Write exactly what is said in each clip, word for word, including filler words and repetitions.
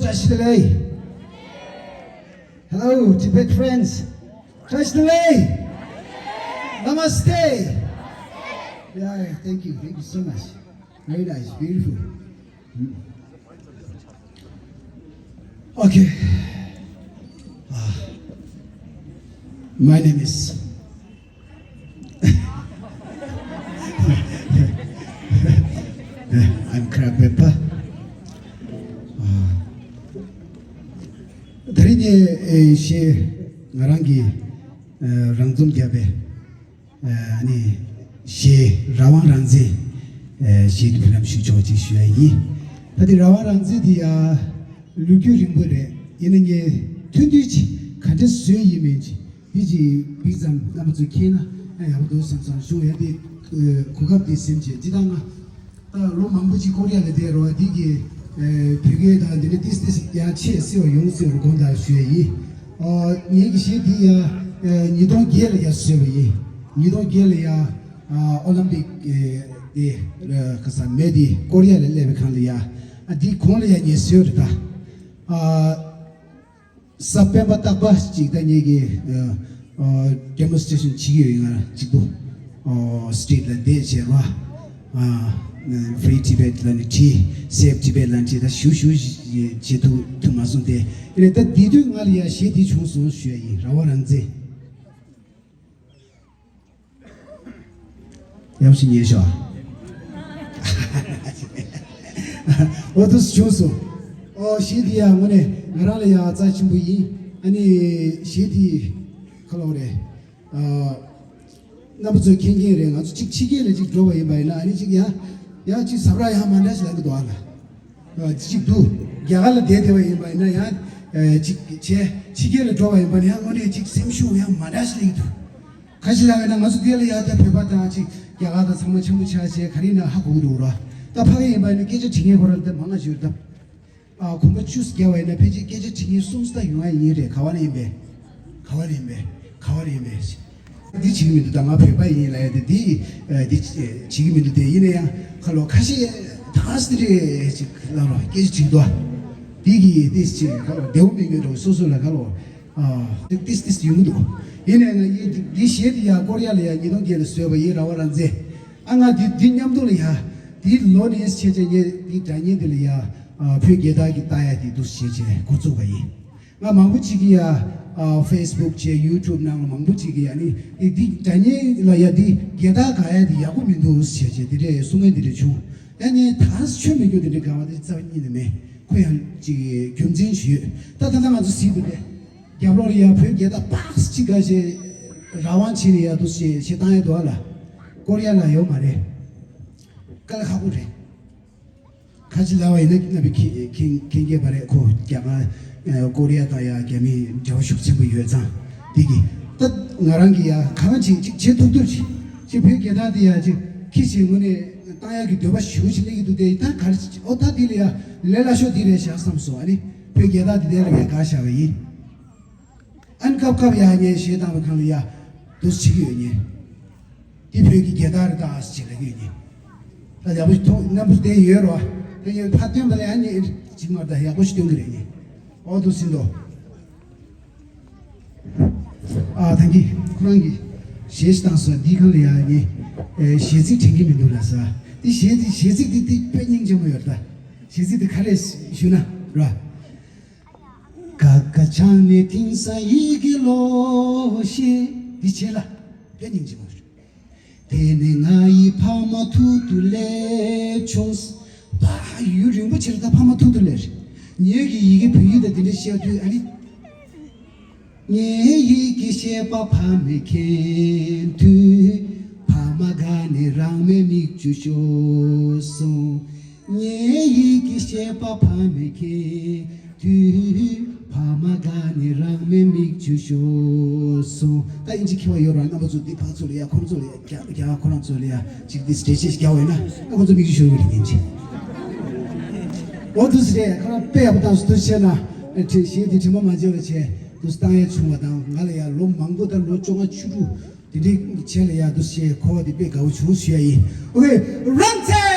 Tashi delek. Hello, Tibet friends. Tashi delek. Namaste. Yeah, thank you. Thank you so much. Very nice, beautiful. Mm. Okay. Ah. My name is I'm Crab Pepper. ད་རིང་ངས་ཨེ་གཞས་ང་རང་གིས་ཨེ་རང་རྩོམ་བརྒྱབ་པའི་ཨེ་ཨ་ནི་གཞས་རང་དབང་རང་བཙན་ཨེ་གཞས་འདི་འབུལ་ལམ་ཞུ་ཆོག་ཅེས་ཞུ་ཡ་ཡིན། ད་འདི་རང་དབང་རང་བཙན་འདི་ཡ་ལོ་རྒྱུས་རིང་པོ་རེད། ཡིན་ན་ངས་ཐུང་ཐུང་ཅིག་ག་འདྲ་བཟོས་ཡིན་མིན་ཅིག་དེ་ཅིག་བིག་ཙམ་རྣམ་པ་ཚོས་མཁྱེན་ན་ཡག་པོ་འདུག་བསམ་བསམ་བྱུང་། ཡ་དེ་གོ་སྐབས་དེ་སེམས་བྱས་འདི་དང་ང་ད་ལོ་མང་པོ་ཅིག་ཀོ་རི་ཡ་ལ་བསྡད་རོགས་འདི་གི་བོད་སྐད་དང་འདི་འདྲ་ཏིས་ཏིས་ཡང་ཆེས་སྲིད་པ་ཡོང་སྲིད་པར་དགོངས་དག་ཞུ་ཡ་ཡིན། ངེད་ཀྱི་གཞས་འདི་ཡང་ཉིས་སྟོང་བརྒྱད་ལ་ཡང་བཟོས་པ་ཡིན། ཉིས་སྟོང་བརྒྱད་ལ་ཡང་ཨོ་ལམ་པིག་དེ་ག་ས་མེ་དེ་ཀོ་རི་ཡ་ལ་སླེབས་པའི་སྒང་ལ་ཡང་འདི་གོང་ལ་ཡང་ངས་བཟོས་རེད་ད། གཟའ་སྤེན་པ་རྟག་པར་གཅིག་ད་ངེད་ཀྱི་ཌེ་མོན་སི་ཊེ་ཤན་བྱེད་ཀྱི་ཡོད། ང་གཅིག་པུ་སི་ཊི་རིཊ་ལ་བསྡད་བྱས་རོ། Free Tibet ལབ་ནས་བྲིས། Save Tibet ལབ་ནས་བྲིས། ད་ཞུ་ཞུ་བྱེད་ཐུབ་ཐུབ་མ་སོང་སྟེ། ཡིན་ནའི་ད་དེ་དུས་ང་ལ་ཡ་གཞས་དེ་བྱུང་སོང་ཞུ་ཡ་ཡིན། རང་དབང་རང་བཙན། ཡག་ཞིག་ཉན་ཤོག་ཨོ་དུ་བྱུང་སོང་། ཨོ་གཞས་འདི་ཡང་དངོས་གནས་ང་རང་ལ་ཡང་རྩ་ཆེན་པོ་ཡིན། ཨ་ནི་གཞས་འདི་ག་ལབ་རེད། རྣམ་པ་ཚོས་མཁྱེན་མཁྱེན་རེད། ང་ཚོ་གཅིག་ཕྱི་རྒྱལ་ལ་གཅིག་འགྲོ་བ་ཡིན་པ་ཡིན་ན་ཨ་ནི་གཅིག་ཡང་ཡང་གཅིག་ཟབ་ར་ཡང་མ་འདྲ་ཞིག་ལབ་ཀྱི་འདུག་ཨ་ལ། གཅིག་འདུག་རྒྱ་གར་ལ་བསྡད་བསྡད་པ་ཡིན་པ་ཡིན་ན་ཡང་གཅིག་བྱས། ཕྱི་རྒྱལ་ལ་འགྲོ་བ་ཡིན་པ་ཡིན་ན་ཡང་དངོས་གནས་གཅིག་སེམས་ཤུགས་ཡང་མ་འདྲ་ཞིག་སླེབས་ཀྱི་འདུག་ག་ཞིག་ལབ་ཡིན་ན་ང་ཚོ་འདི་ལ་ཡང་ད་བོད་པ་དང་གཅིག་རྒྱ་གར་དང་ཚང་མ་འཆམ་པོ་ཆགས་བྱས་ག་རེ་ཡིན་ན་ཧ་གོ་གི་འདུག་ར། ད་ཕ་གི་ཡིན་པ་ཡིན་ན་སྐད་ཆ་དྲི་མཁན་ཁོ་རང་ད་མང་ང་ཞུ་ད། ཨ་གོམ་པ་བཅུ་བརྒྱབ་པ་ཡིན་ན་ཕལ་ཆེར་སྐད་ཆ་དྲི་མཁན་གསུམ་ཙམ་ཡོང་ཡ་ཡིན་རེད། ག་བ་ནས་ཡིན་པས། ག་བ་ནས་ཡིན་པས། ག་བ་ནས་ཡིན་པས། འདི་བྱེད་ཀྱི་མི་འདུག་ད་ང་བོད་པ་ཡིན་ལབ་ཡ་དེ་འདི་འདི་བྱེད་ཀྱི་མི་འདུག་དེ་ཡིན་ན་ཡང་ཁ་ལོ་ཁ་ཤས་ད་སི་རེད་ཅིག་ལབ་རོགས་སྐད་ཆ་དྲི་འདུག་འདི་གི་འདི་ཅིག་ཁ་ལོ་བདེ་བོ་མི་འགྱོད་རོགས་སོ་སོ་ལ་ཁ་ལོ། ཨ་ཏིས་ཏིས་ཡོང་གི་འདུག་ཡིན་ནའི་ང་ཡི་འདི་གཞས་འདི་ཡ་ཀོ་རི་ཡ་ལ་ཡ་ཉིས་སྟོང་བརྒྱད་ལ་བཟོས་པ་ཡིན། རང་དབང་རང་བཙན། ཨ་ང་འདི་འདི་མཉམ་དུ་ལ་ཡ་འདི་ལོ་ནས་བྱས་བྱས་ངས་འདི་སྒྲ་སྙན་འདི་ལ་ཡ་བོད་རྒྱལ་དར་གྱི་རྟགས་ཡ་འདི་འདུག་བྱས་བྱས་འགོ་བཙུགས་པ་ཡིན། ང་མང་པོ་ཅིག་གིས་ཡ་ཕེ་སི་བུག་བྱས་ཡུ་ཊུབ་ནང་ལ་མང་པོ་ཅིག་གིས་ཡ་ནི་འདི་སྒྲ་སྙན་ལ་ཡ་འདི་རྒྱལ་དར་ག་ཡ་འདི་ཡག་པོ་མི་འདུག་བྱས་བྱས་འདི་འདྲའི་གསུང་མཁན་འདི་འདྲ་བྱུང་། ཡ་ངས་ད་ཆོས་མི་རྒྱུ་འདི་འདྲའི་དགའ་བ་འདི་རྩ་བ་ཉིད་ནས་མེད། ཁོ་ཡང་ཅིག་རྒྱུ་མཚན་ཞིག་ཡོད། ད་ད་ལྟ་ང་ཚོ་གཟིགས་འདུག་སྟེ། རྒྱབ་ལོགས་ལ་ཡ་བོད་རྒྱལ་དར་པགས་ཅིག་ག་ཞེ་རང་དབང་བྱེད་ནས་ཡ་འདུག་ཞེ་ཞེ་བཏང་ཡ་འདུག་ཨ་ལ། ཀོ་རི་ཡ་ལ་ཡོད་མ་རེད། དཀའ་ལས་ཁག་པོ་རེད། ཁ་ཅིག་ལབ་པ་ཡིན་ན་རྣམ་པའི་མཁྱེན་མཁྱེན་མཁྱེན་གྱི་པ་རེད། ཁོ་རྒྱ་གར་ཀོ་རི་ཡ་དང་ཡ་རྒྱ་མིའི་འབྲེལ་བ་ཤུགས་ཆེན་པོ་ཡོད་ཙང་འདི་གི་ད་ང་རང་གི་ཡ་གང་ཅིག་ཅིག་བྱེད་ཐུབ་ཐུབ་ཅིག་ཅིག་བོད་རྒྱལ་དར་འདི་ཡ་ཅིག་ཁྱི་ཞིག་ངོས་ནས་བཏང་ཡ་གི་འདོད་པ་ཞུ་ཞིག་སླེབས་ཀྱི་འདུག་སྟེ། ད་ག་རེ་ཨོ་ད་འདི་ལ་ཡ་ལས་སླ་ཤོས་འདི་རེད་བཞག་བསམ་སོང་། ཨ་ནི་བོད་རྒྱལ་དར་འདི་དེ་ལ་ངས་བཀག་བཞག་པ་ཡིན། ཨན་སྐབས་སྐབས་ཡ་ངས་གཞས་བཏང་བའི་སྒང་ལ་ཡ་འདུག་བྱེད་ཀྱི་ཡོད་ཉེ། འདི་བོད་ཀྱི་རྒྱལ་དར་རེད་ད་ཟེར་ལབ་ཀྱི་ཡོད་ཉེ། ད་ཡག་པོ་ཞིག་མཐོང་རྣམ་པ་བསྟན་ཡོད་རོ། དེ་ངས་ཕར་སྟོན་པ་ལ་ཡ་ངས་ཅིག་མར་ད་ཡག་པོ་ཞིག་སྟོན་གི་རེད་ཉེ། ཨོ་འདུག་ཟིན་ཏོ། ཨ་ཐང་གི་ཁོ་རང་གི་གཞས་ཤིག་བཏང་སོང་། འདིའི་སྒང་ལ་ཡ་ངས་གཞས་ཚིག་དྲན་གྱི་མི་འདུག་ལ་ས། འདི་གཞས་འདི་གཞས་ཚིག་འདི་འདི་དཔེ་སྙིང་རྗེ་མོ་ཡོད་རེད་ད། གཞས་ཚིག་འདི་ག་རེ་ཞུ་ན་ར། ཀ་ཁ་ཆང་ནས་དེང་སང་ཡི་གེ་ལོ་ཤེས་འདི་བྱས་ལ་དཔེ་སྙིང་རྗེ་མོ་རེད། དེ་ནས་ང་ཡི་ཕ་མ་ཐུག་ཏུ་སླེབས་བྱུང་། བ་ཡུན་རིང་པོ་ཕྱིར་ད་ཕ་མ་ཐུག་ཏུ་སླེབས། ངེད་ཀྱི་ཡི་གེ་བོད་ཡིག་དང་འདི་འདྲ་བཤད་དུས་ཨ་ནི། ངའི་ཡི་གེ་ཤེས་པ་ཕ་མས་མཁྱེན་དུས། ཕ་མ་དགའ་ནས་རང་མའི་མིག་ཆུ་ཤོར་སོང་། ངའི་ཡི་གེ་ཤེས་པ་ཕ་མས་མཁྱེན་དུས། ཕ་མ་དགའ་ནས་རང་མའི་མིག་ཆུ་ཤོར་སོང་། ད་ཨིན་ཇི་མཁས་པ་ཡོད་ར། རྣམ་པ་ཚོ་འདི་ཕར་ཚུར་ལ་ཡ་ཁོ་རང་ཚོ་ལ་ཡ་རྒྱ་རྒྱ་ཁོ་རང་ཚོ་ལ་ཡ་ཅིག་འདི་སི་ཊེ་ཇི་ཞིག་རྒྱག་པ་ཡིན་ན་ཨ་ཁོ་ཚོ་མིག་ཆུ་ཤོར་གི་རེད་ཨིན་ཇི། འོ་འདུག་སེ་རེད། ཁོ་རང་དཔེ་ཡག་པོ་བཏང་སོང་། འདུག་སེ་བྱས་ན་ཨ་ཁྲིད་གཞས་འདི་དྲི་མ་མ་བརྗེད་པ་བྱས་འདུག་སེ་བཏང་ཡ་བྱུང་བ་དང་། ང་ལ་ཡ་ལོ་མང་པོ་ད་ལོ་བཅོ་ལྔ་བཅུ་དྲུག་དེ་འདྲའི་བྱས་ལ་ཡ་འདུག་སེ་འཁོར་བ་འདི་དཔེ་དགའ་བོ་བྱུང་ཞུ་ཡ་ཡིན། ཨོ་ཁེ། རང་ཚེ།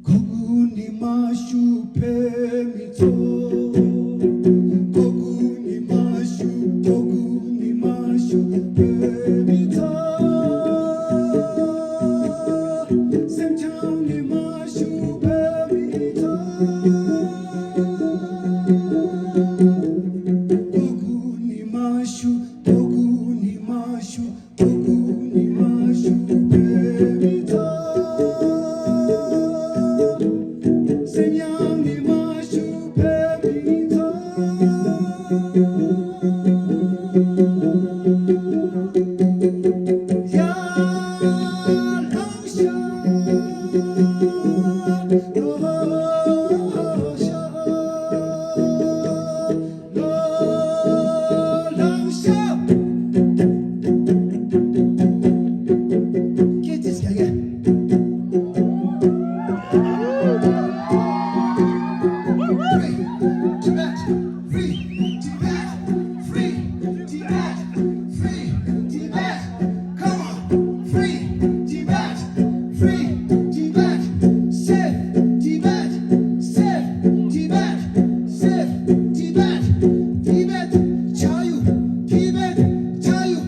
གོ་གུ་ནི་མ་ཞུ་བོད་མི་ཚོ། གོ་གུ་ནི་མ་ཞུ། གོ་གུ་ནི་མ་ཞུ་བོད་མི་ཚོ། སེམས་ཆུང་ནི་མ་ཞུ་བོད་མི་ཚོ། གོ་གུ་ནི་མ་ཞུ། གོ་གུ་ནི་མ་ཞུ། Come on, free Tibet, free Tibet, save Tibet, save Tibet, save Tibet, Tibet, Chayu, Tibet, Chayu.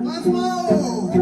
Once more.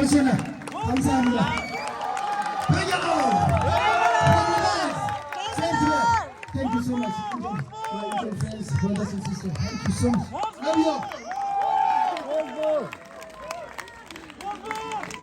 Thank you so much, Indian, my Indian friends, brothers and sisters. Thank you so much. Love you all.